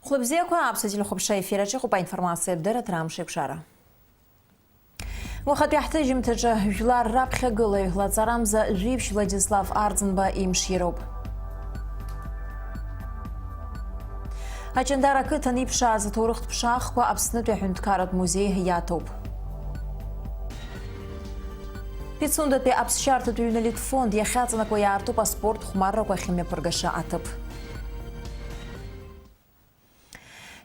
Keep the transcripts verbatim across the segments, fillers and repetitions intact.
Хәлыбзиақәа, аԥсуа телехәаԥшра ефир аҿы иҟоуп аинформациатә дырраҭара Амш еиқәшара. Уахатәи ҳҭыжьымҭаҿы жәлар раԥхьагылаҩ лаҵарамза жәиԥшь Владислав Арӡынба имшироуп. Аҷандара ақыҭан иԥшааз аҭоурыхтә ԥшаахқәа Аԥснытәи аҳәынҭқарратә музеи иаҭоуп. Пицундатәи аԥсшьарҭатә ҩны литфонд иахьаҵанакуа иаартуп аспорт хәмаррақәа ахьымҩаԥыргаша аҭыԥ.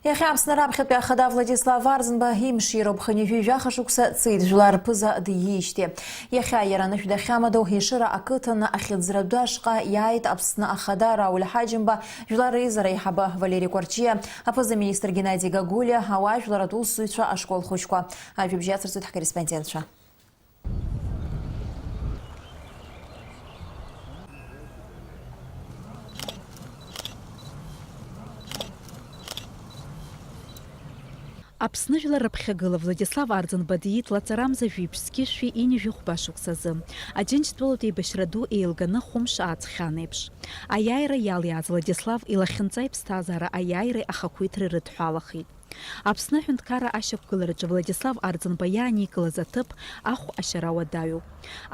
Иахьа Аԥсны раԥхьатәи ахада Владислав Арӡынба имшироуп, хынҩажәи жәаха шықәса ҵит жәлар рԥыза диижьҭеи. Иахьа иара анышә дахьамадоу Ешыра ақыҭан ахьыӡратәы ашҟа иааит Аԥсны ахада Рауль Ҳаџьымба, жәлар реизара аиҳабы Валери Кәарҷиа, аԥыза-министр Геннади Гагулиа, ауаажәларатә усзуҩцәа, ашкол хәыҷқәа. Ажәабжь иацырҵоит ҳкорреспондентцәа. Аԥсны жәлар рыԥхьагыла Владислав Арӡынба диит лаҵарамза жәиԥшь зқьышәи ҩынҩажәи хәба шықәсазы. Аџьынџьтәылатә еибашьра ду еилганы хәымш ааҵхьан еиԥш. Аиааира иалиааз Владислав илахьынҵа иԥсҭазаара аиааиреи ахақәиҭреи рыдҳәалахеит. Аԥсны аҳәынҭқарра ашьақәгылараҿы Владислав Арӡынба иааникылаз аҭыԥ ахә ашьара уадаҩуп.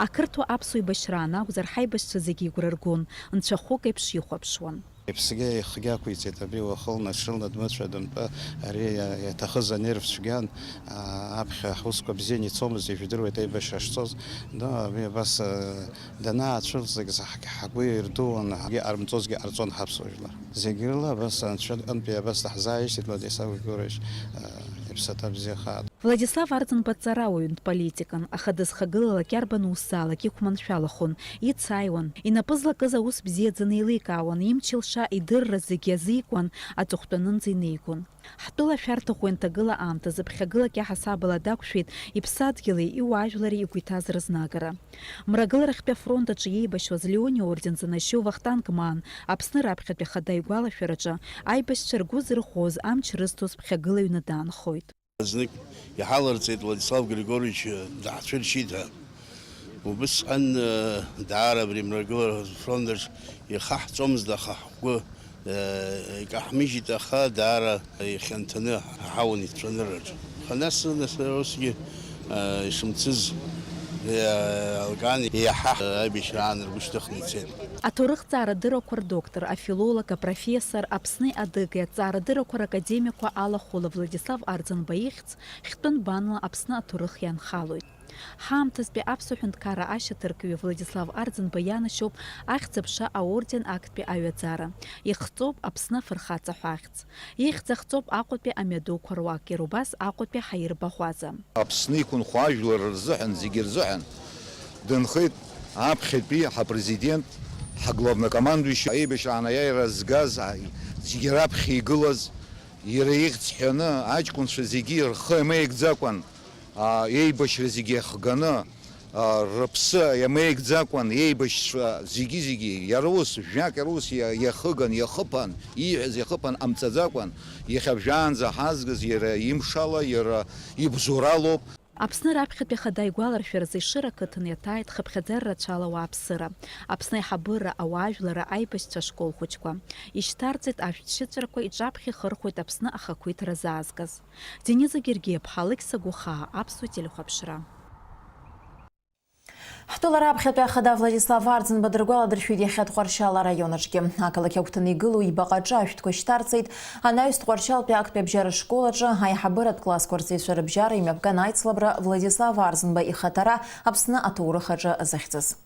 Ақырҭуа аԥсуа еибашьраан акәзар, ҳаибашьцәа зегьы игәра ргон, нцәахәык еиԥш ихәаԥшуан. Иԥсгьы ихгьы ақәиҵеит, абри уахынла наҽрылан дмыцәа дымтәа, ари иа-, иаҭахыз анерв цәгьан, аа, аԥхьа ҳусқәа бзианы ицомызт, ижәдыруеит аибашьра шцоз, но абри абас, аа, данаацәырҵлак, ҳгәы ирдууан, ҳгәы иҟарымҵозгьы ҟарҵон ҳаԥсуа жәлар. Зегь рыла абас Анцәа иҟынтәи абас даҳзааишьҭит Владислав Григорьевич, э, иԥсаҭа бзиахааит. Владислав Арӡынба дҵарауаҩын, политикын, аха дызхагылалак иарбан усзаалак иқәманшәалахон, ицааиуан, инапы злакыз аус бзиаӡаны еиликаауан, имч-илша идырра зегьы азикуан, аҵыхәтәанынӡа инеигон. Ҳтәыла ашәарҭа ӷәӷәа инҭагыла аамҭазы ԥхьагылак иаҳасабала дақәшәеит иԥсадгьыли иуаажәлари игәы иҭаз рызнагара. Мрагыларахьтәи афронт аҿы иеибашьуаз Леони аорден занашьоу Вахтанг Маан Аԥсны раԥхьатәи ахада игәалашәараҿы аибашьцәа ргәы зырӷәӷәоз амч рызҭоз ԥхьагылаҩны даанхоит. Знык иҳаларҵеит Владислав Григорьевич даҳцәыршьит ҳәа. Убысҟан, э, даара абри Мрагылара афронт аҿы ихаҳҵомызт, аха ҳгәы, э, икаҳмыжьит, аха даара ихьанҭаны ҳаҳауан ицәанырраҿы. Аха нас, нас усгьы, э, ишымцыз, э, еилкаан, еиҳа, э, аибашьраан ргәы шьҭыхны ицеит. Аҭоурыхҭҵаарадыррақәа рдоктор, афилолог, апрофессор, Аԥсни Адыгеи аҭҵаарадыррақәа ракадемиақәа алахәыла Владислав Арӡынба ихьӡ хьтәы нбанла Аԥсны аҭоурых ианхалоит. Ҳаамҭазтәи аԥсуа ҳәынҭқарра ашьаҭаркҩы Владислав Арӡынба ианашьоуп Ахьӡ-аԥша аорден актәи аҩаӡара. Ихҵоуп Аԥсны афырхаҵа ҳәа ахьӡ. Ихьӡ ахҵоуп Аҟәатәи амҩадуқәа руак, иара убас Аҟәатәи ҳаирбаӷәаза. Аԥсны иқәынхо ажәлар рзыҳәан, зегьы рзыҳәан дынхеит аԥхьатәи ҳапрезидент, ҳаглавнокомандующий, аибашьраан аиааира згаз, а, зегьы раԥхьа игылаз, иара ихьӡ ҳәаны аҷкәынцәа зегьы рхы иамеигӡакәан, а, еибашьра зегьы иахганы, а, рыԥсы иамеигӡакәан, еибашьцәа зегьы-зегьы, иара ус, жәак иара ус иа-, иахыган, иахыԥан, ииҳәаз иахыԥан ҟамҵаӡакәан, иахьа абжьаанӡа ҳазгаз иара имшала, иара ибзоуралоуп. Аԥсны раԥхьатәи ахада игәаларшәаразы Ешыра ақыҭан иаҭааит хыԥхьаӡара рацәала ауааԥсыра. Аԥсны аиҳабыра, ауаажәларра, аибашьцәа ашкол хәыҷқәа. Ишьҭарҵеит ашәҭшьыҵәрақәа, иҿаԥхьа ихырхәеит Аԥсны ахақәиҭра заазгаз. Дениза Гергиаԥҳа, Алықьса Гәахаа, аԥсуа телехәаԥшра. Ҳтәыла раԥхьатәи ахада Владислав Арӡынба дыргәаладыршәеит иахьа Тҟәарчал араион аҿгьы. Ақалақь агәҭаны игылоу ибаҟа аҿы ашәҭқәа шьҭарҵеит анаҩс Тҟәарчалтәи актәи абжьара школ аҿы аиҳабыратә классқәа рҵаҩцәа рыбжьара имҩаԥган аицлабра Владислав Арӡынба ихаҭара Аԥсны аҭоурых аҿы захьӡыз.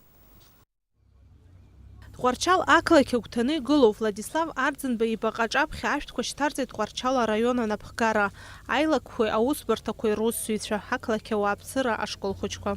Тҟәарчал ақалақь агәҭаны игылоу Владислав Арӡынба ибаҟа аҿаԥхьа ашәҭқәа шьҭарҵеит Тҟәарчал араион анапхгара, аилакқәеи аусбарҭақәеи русзуҩцәа, ақалақь ауааԥсыра ашкол хәыҷқәа.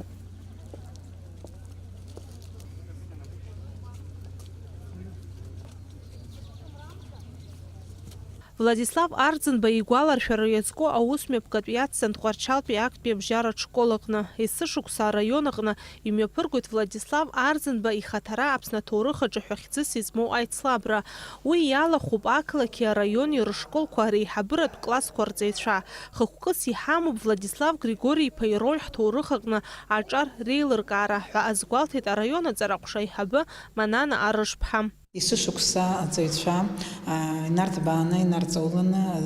Владислав Арӡынба игәаларшәара иазку аусмҩаԥгатә иацҵан Тҟәарчалтәи актәи абжьаратә школ аҟны. Есышықәса араион аҟны имҩаԥыргоит Владислав Арӡынба ихаҭара Аԥсны аҭоурых аҿы ҳәа хьӡыс измоу аицлабра. Уи иалахәуп ақалақьи араиони рышколқәа реиҳабыратә классқәа рҵаҩцәа. Хықәкыс иҳамоуп Владислав Григори-иԥа ироль ҳҭоурых аҟны аҿар реилыркаара ҳәа азгәалҭеит араион аҵараҟәша аиҳабы Манана Арышԥҳа. Есышықәса аҵаҩцәа, а, инарҭбааны, инарҵауланы, а,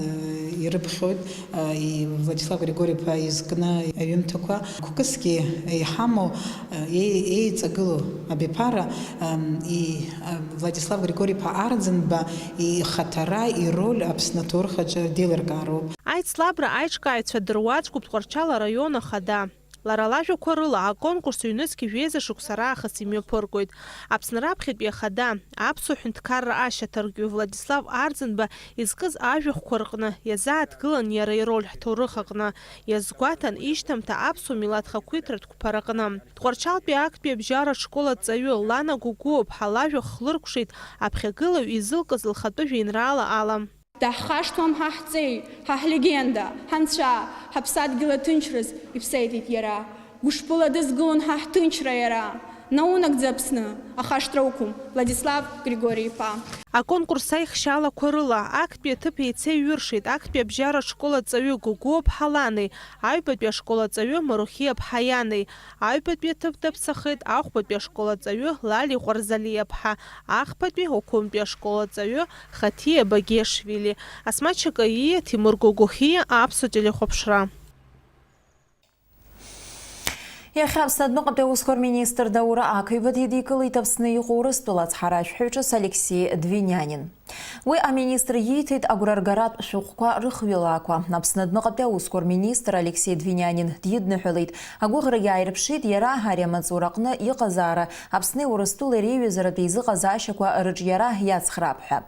ирыԥхьоит, а, и-, Владислав Григори-иԥа изкны аҩымҭақәа. Қәкысгьы иҳамоу, а, еи-, еиҵагылоу абиԥара, ам, и-, а, Владислав Григори-иԥа Арӡынба ихаҭара, ироль Аԥсны аҭоурых аҿы деилыркаароуп. Аицлабра аиҿкааҩцәа дыруаӡәкуп Тҟәарчал араион ахада. Лара лажәақәа рыла, аконкурс ҩнызқь жәеиза шықәса раахыс имҩаԥыргоит. Аԥсны раԥхьатәи ахада, аԥсуа ҳәынҭқарра ашьаҭаркҩы Владислав Арӡынба изкыз ажәахәқәа рҟны иазааҭгылан иара ироль ҳҭоурых аҟны, иазгәаҭан ишьҭамҭа аԥсуа милаҭ хақәиҭратә қәԥараҟны. Тҟәарчалтәи актәи абжьаратә школ аҵаҩы Лана Гогәуа-ԥҳа лажәа хлыркәшеит аԥхьагылаҩ изылкыз лхатәы жәеинраала ала. Даҳхашҭуам ҳа ҳҵеи, ҳа ҳлегенда, ҳанцәа, ҳаԥсадгьыл аҭынчраз иԥсеиҭеит иара. Гәышԥыла дызгылон ҳа ҳҭынчра иара. Наунагӡа Аԥсны, ахашҭра уқәым, Владислав Григори-иԥа. Аконкурс аихшьаалақәа рыла, актәи аҭыԥ еицеиҩыршеит актәи абжьаратә школ аҵаҩы Гогәуа-ԥҳа Ланеи, аҩбатәи ашкол аҵаҩы Марухиа-ԥҳа Ианеи, аҩбатәи аҭыԥ даԥсахеит ахәбатәи ашкол аҵаҩы Лали Ҟәарзалиа-ԥҳа, ахԥатәи Оқәымтәи ашкол аҵаҩы Хаҭиа Багешвили, Асмаҭ Чакаииа, Ҭемыр Гогохиа, Аԥсуа телехәаԥшра. Иахьа Аԥсны адәныҟатәи аусқәа рминистр Даур Ақыҩба дидикылеит Аԥсны иҟоу Урыстәыла ацҳаражәҳәаҩ ҿыц Алексеи Двинянин. Уи аминистр ииҭеит агәра ргаратә шәҟәқәа рыхҩылаақәа. Аԥсны адәныҟатәи аусқәа рминистр Алексеи Двинянин дидныҳәалеит. Агәыӷра иааирԥшит иара ари амаҵураҟны иҟазаара Аԥсни Урыстәылеи реиҩызаратә еизыҟазаашьақәа рыҿиара иацхраап ҳәа.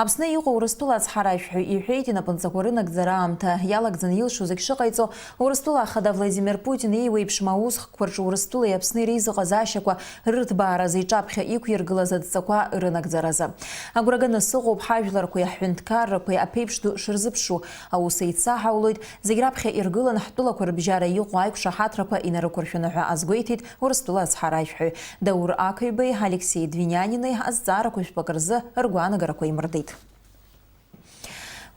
Аԥсны иҟоу Урыстәыла ацҳаражәҳәаҩ иҳәеит, инапынҵақәа рынагӡара аамҭа иалагӡаны илшо зегь шыҟаиҵо, Урыстәыла Ахада Владимир Путин иеиуеиԥшым аусхкқәа рҿы Урыстәылеи Аԥсни реизыҟазаашьақәа рырҭбааразы иҿаԥхьа иқәиргылаз адҵақәа рынагӡаразы. Агәра ганы сыҟоуп ҳажәларқәеи ҳҳәынҭқаррақәеи аԥеиԥш ду шырзыԥшу. Аус еицаҳаулоит, зегь раԥхьа иргылан ҳтәылақәа рыбжьара иҟоу аиқәшаҳаҭрақәа инарықәыршәаны ҳәа азгәеиҭеит Урыстәыла ацҳаражәҳәаҩ Даур Ақыҩбеи Алексеи Двинянини азҵаарақәа жәпак рзы ргәаанагарақәа еимырдеит.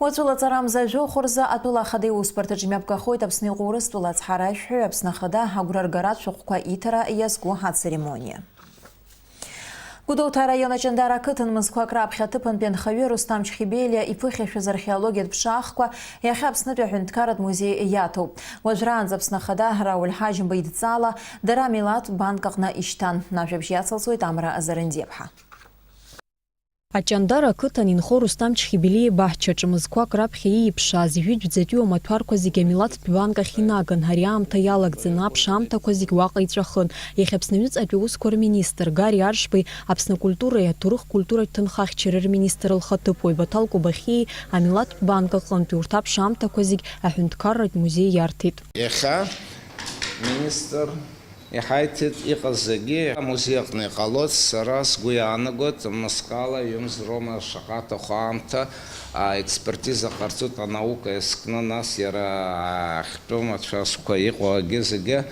Уаҵәы лаҵарамза жәохә рзы атәыла ахада иусбарҭаҿ имҩаԥгахоит Аԥсны иҟоу Урыстәыла ацҳаражәҳәаҩ, Аԥсны ахада агәра ргаратә шәҟәқәа иҭара иазку ацеремониа. Гәдоуҭа араион Аҷандара ақыҭан мызқәак раԥхьа аҭыԥантәи анхаҩы Рустам Чхибелиа иԥыхьашәаз археологиатә ԥшаахқәа иахьа Аԥснытәи аҳәынҭқарратә музеи иаҭоуп. Уажәраанӡа Аԥсны ахада Рауль Ҳаџьымба идҵала дара амилаҭтә банк аҟны ишьҭан. Ажәабжь иацылҵоит Амра Зарандиаԥҳа. Аҷандара ақыҭан инхо Рустам Чхибелиа ибаҳчаҿы мызқәак раԥхьа ииԥшааз ижәытәӡатәиу амаҭәарқәа зегьы амилаҭтә банк ахь инаган, ари аамҭа иалагӡаны аԥш аамҭақәа зегь уаҟа иҵәахын. Иахьа Аԥсны аҩныҵҟатәи аусқәа рминистр Гари Аршбеи Аԥсны акультуреи аҭоурых культуратә ҭынхахьчареи рминистр лхаҭыԥуаҩ Баҭал Кобахьиеи амилаҭтә банк аҟынтәи урҭ аԥш аамҭақәа зегь аҳәынҭқарратә музеи иарҭеит. Иахьа министр иҳаиҭеит иҟаз зегьы амузеи аҟны иҟалоит, сара сгәы иаанагоит, мызкала ҩымз роума шаҟа аҭаху аамҭа, аекспертиза ҟарҵоит, анаука иазкны, нас иара ахьтәы мацәазқәа иҟоу агьы зегьы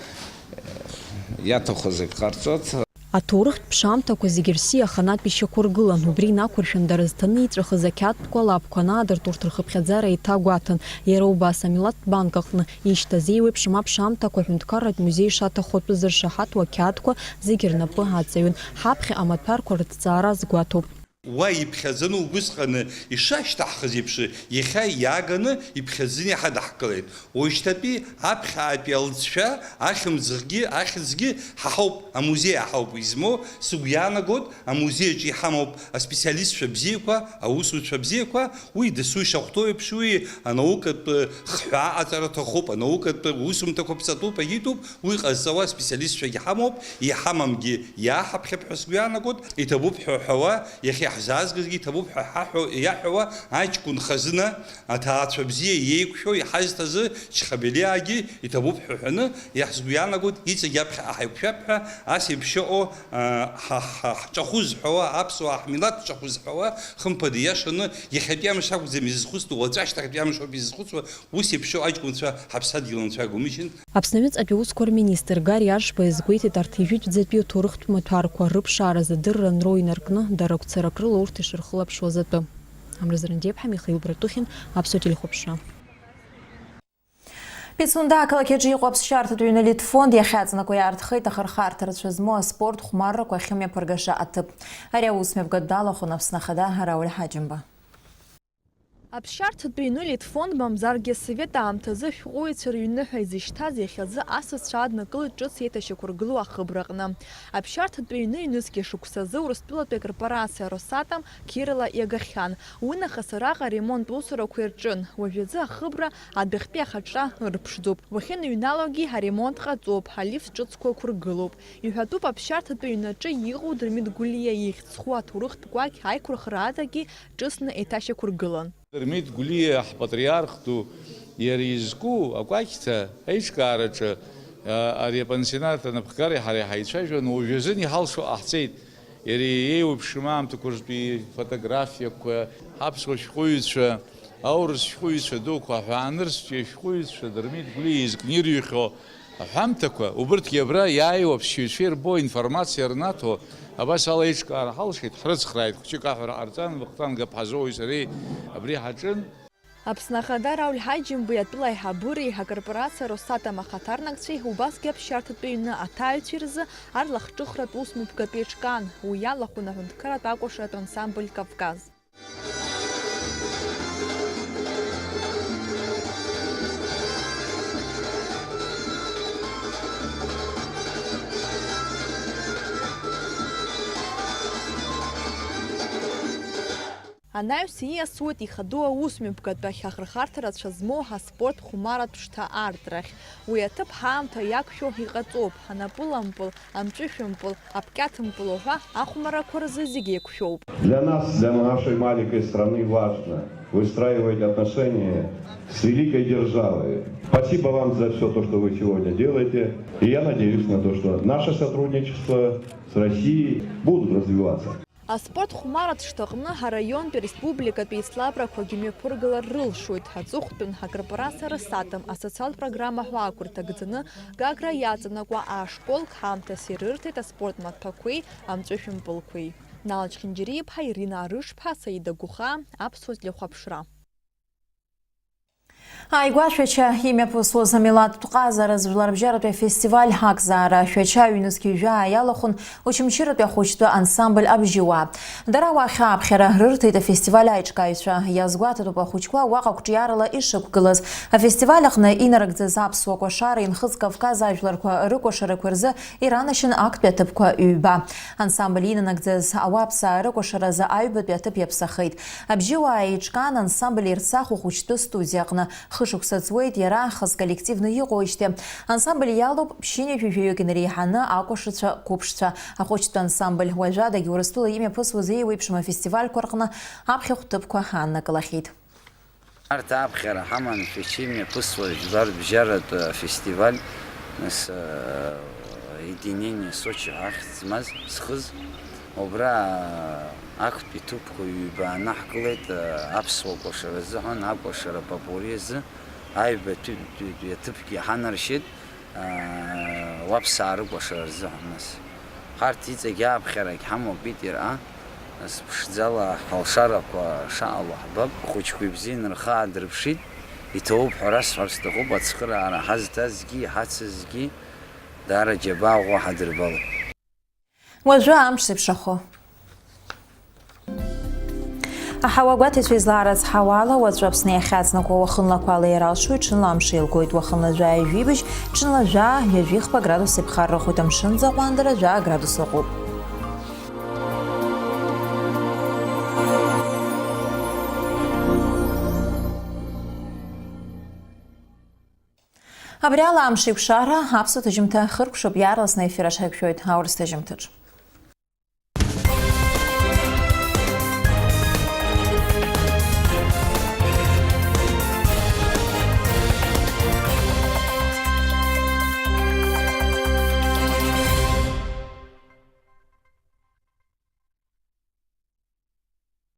иаҭаху зегь ҟарҵоит. Аҭоурыхтә ԥшаамҭақәа зегьы рсиа аханатә ишьақәыргылан, убри инақәыршәан дара зҭаны иҵәахыз ақьаадқәа лапқәа анаадырт урҭ рхыԥхьаӡара еиҭагәаҭан. Иара убас амилаҭтә банк аҟны ишьҭаз еиуеиԥшым аԥшаамҭақәа аҳәынҭқарратә музеи шаҭаху атәы зыршаҳаҭу ақьаадқәа зегьы рнапы аҵаҩын. Ҳаԥхьа амаҭәарқәа рыҭҵаара азгәаҭоуп. Уа иԥхьаӡаны убысҟаны ишашьҭаҳхыз еиԥш, иахьа иааганы иԥхьаӡаны иҳадаҳкылеит. Уажәшьҭатәи аԥхьаатәи алҵшәа, ахьымӡӷгьы, ахьӡгьы ҳа ҳауп, амузеи ҳауп измоу, сыгәы иаанагоит, амузеи аҿы иҳамоуп аспециалистцәа бзиақәа, аусуцәа бзиақәа, уи дасу ишахәҭоу еиԥш, уи анаукатә хҳәаа аҟаҵара аҭахуп, анаукатә усумҭақәа ԥҵатәуп, егьитәуп, уи ҟазҵауа аспециалистцәагьы ҳамоуп, иҳамамгьы иааҳаԥхьап ҳәа сгәы иаанагоит, иҭабуп ҳәа ҳәауа, иахьа иаҳзаазгазгьы иҭабуп ҳәа ҳаҳәо, иаҳәауа аҷкәын хазына, аҭаацәа бзиа иеиқәшәо, иҳазҭазы Чхабелиаагьы иҭабуп ҳәа ҳәаны, иаҳзгәы иаанагоит, иҵегь аԥхьаҟа ҳаиқәшәап ҳәа, ас еиԥш ыҟоу, ҳа, ҳа, ҳҿахәы зҳәауа, аԥсуаа ҳмилаҭ ҿахәы зҳәауа, хымԥада ииашаны, иахьатәи амш акәӡам изызхәыцтәу, уаҵәы ашьҭахьтәи амшоуп изызхәыцуа, ус еиԥш ыҟоу аҷкәынцәа ҳаԥсадгьыл анцәа иагумышьан. Аԥсны аҩныҵҟатәи аусқәа рминистр Гари Аршба иазгәеиҭеит арҭ ижәытәӡатәи аҭоурыхтә маҭәарқәа рыԥшааразы адырра анроу инаркны, дара гәцарак рыла урҭ ишырхылаԥшуаз атәы. Амра Зарандиаԥҳа, Михаил Братухин, Аԥсуа телехәаԥшра. Пицунда ақалақь аҿы иҟоу аԥсшьарҭатә ҩны литфонд иахьаҵанакуа иаартхеит ахырхарҭа рацәа змоу аспорт хәмаррақәа ахьымҩаԥыргаша аҭыԥ. Ари аусмҩаԥгатә далахәын Аԥсны Ахада Рауль Ҳаџьымба. Аԥсшьарҭатәи ҩны литфонд, мамзаргьы асовет аамҭазы ашәҟәыҩҩцәа рыҩны ҳәа изышьҭаз, иахьазы асасцәа аднакылеит ҿыц еиҭашьақәыргылоу ахыбраҟны. Аԥсшьарҭатәи ҩны ҩнызқьи шықәсазы Урыстәылатәи акорпорациа Росатом қьирала иагахьан. Уи нахыс араҟа аремонт усурақәа ирҿын. Уажәазы ахыбра адәахьтәи ахаҿра ырԥшӡоуп. Уахьыныҩналогьы аремонт ҟаҵоуп, алифт ҿыцқәа ықәыргылоуп. Иҳәатәуп аԥсшьарҭатәи ҩнаҿы иҟоу Дырмит Гәлиа ихьӡ зху аҭоурыхтә гәакь аиқәырхара адагьы ҿыцны еиҭашьақәыргылан. Дырмит Гәлиа ҳпатриарх ду иара изку акәакьҭа аиҿкаараҿы, а, ари апансионат анапхгареи ҳареи ҳаицәажәон, уажәазын иҳалшо ҟаҳҵеит. Иара иеиуеиԥшым аамҭақәа рзтәи фотографиақәа, ҳаԥсуа шәҟәыҩҩцәа, аурыс шәҟәыҩҩцәа дуқәа, аҳәаанырцәтәи ашәҟәыҩҩцәа Дырмит Гәлиа изкны ирыҩхьоу аҳәамҭақәа, убырҭгьы абра иааиуа аԥсшьаҩцәа ирбо, информациа рнаҭо, абас ала еиҿкаара ҳалшеит, ҳрыцхрааит, хәҷык аҳәара ҟарҵан, Вахтанг Аԥҳазоуи сареи абри ҳаҿын. Аԥсны Ахада Рауль Ҳаџьымбеи атәыла аиҳабыреи, акорпорациа Росатом ахаҭарнакцәеи, убасгьы аԥсшьарҭатәи ҩны аҭааҩцәеи рзы арлахҿыхратә усмҩаԥгатә еиҿкаан, уи иалахәын аҳәынҭқарратә акәашаратә ансамбль Кавказ. Анаҩс ииасуеит ихадоу аусмҩаԥгатәахь ахырхарҭа рацәа змоу аспорт хәмаратә шҭа аартра ахь. Уи аҭыԥ ҳаамҭа иақәшәо иҟаҵоуп, анапылампыл, амҵәышәымпыл, аԥкьаҭымпыл уҳәа ахәмаррақәа рзы зегь еиқәшәоуп. Для нас, для нашей маленькой страны важно выстраивать отношения с великой державой. Спасибо вам за всё то, что вы сегодня делаете. И я надеюсь на то, что наше сотрудничество с Россией будут развиваться. Аспорт хәмаратә шҭаҟны араионтәи ареспубликатәи еицлабрақәагьы мҩаԥыргалар рылшоит. Аҵыхәтәан, акорпорациа Росатом асоциалтә программа ҳәа ақәырҭагӡаны Гагра иаҵанакуа ашколк ҳамҭас ирырҭеит аспорт маҭәақәеи амҵәышәымпылқәеи. Нал Чхинџьариа-иԥҳа, Ирина Арышԥҳа, Саида Гәыхаа, Аԥсуа телехәаԥшра. Ааигәа Шәача имҩаԥысуаз амилаҭтә ҟазара зжәларбжьаратәи афестиваль акзаара Шәача ҩнызқь ҩажәа иалахәын Очамчыратәи ахәыҷтәы ансамбль Абжьыуаа. Дара уа ахьааԥхьара рырҭеит афестиваль аиҿкааҩцәа. Иазгәаҭатәуп ахәыҷқәа уаҟа қәҿиарала ишықәгылаз. Афестиваль аҟны инарыгӡаз аԥсуа кәашареи Нхыҵ Кавказ ажәларқәа рыкәашарақәа рзы иранашьан актәи аҭыԥқәа ҩба. Ансамбль инанагӡаз ауаԥсаа рыкәашаразы аҩбатәи аҭыԥ иаԥсахеит. Абжьыуаа еиҿкаан ансамбль Ерцахә ахәыҷтәы студиаҟны. Хышықәса ҵуеит иара, хаз коллективны иҟоуижьҭеи. Ансамбль иалоуп ԥшьынҩажәи жәаҩык инареиҳаны акәашацәа қәыԥшцәа. Ахәыҷтәы ансамбль уажәадагьы Урыстәыла имҩаԥысуаз еиуеиԥшым афестивальқәа рҟны аԥхьахә ҭыԥқәа ааннакылахьеит. Арҭ аԥхьара ҳаман Шәача имҩаԥысуаз жәлар рыбжьаратә афестиваль, нас, э, Единение Сочи ҳәа ахьӡ змаз, зхыз. Убра актәи ҭыԥқәа ҩба аанаҳкылеит, э, аԥсуа кәашара азыҳәан, акәашара попурри азы, аҩбатәи аҭыԥгьы ҳанаршьеит. Уаԥсаа рыкәашара рзыҳәан, нас. Ҳарҭ иҵегь ааԥхьарагь ҳамоуп Питерҟа, нас, ԥшӡала ҳалшарақәа шаҟало ҳбап. Ахәыҷқәа ибзианы рхы аадырԥшит, иҭоуп ҳәа расҳәар сҭахуп, ацхыраара ҳазҭазгьы, иҳацызгьы даара џьабаа ӷәӷәа ҳадырбалоуп. Уажәы амш зеиԥшрахо. Аҳауа гәаҭеицәа излаарыцҳауа ала, уаҵәы Аԥсны иахьаҵнакуа уахынлақәала иара алшоит, ҽынла амш еилгоит, уахынла жәаа ҩажәибжь, ҽынла жәаа ҩажәихԥа градус иԥхаррахоит, амшын аӡы аҟәандара жәаа градус ыҟоуп. Абри ала амш еиқәшара аԥсуа ҭыжьымҭа хыркәшоуп, иаарласны аефир аҿы ҳаиқәшәоит аурыс ҭыжьымҭаҿ.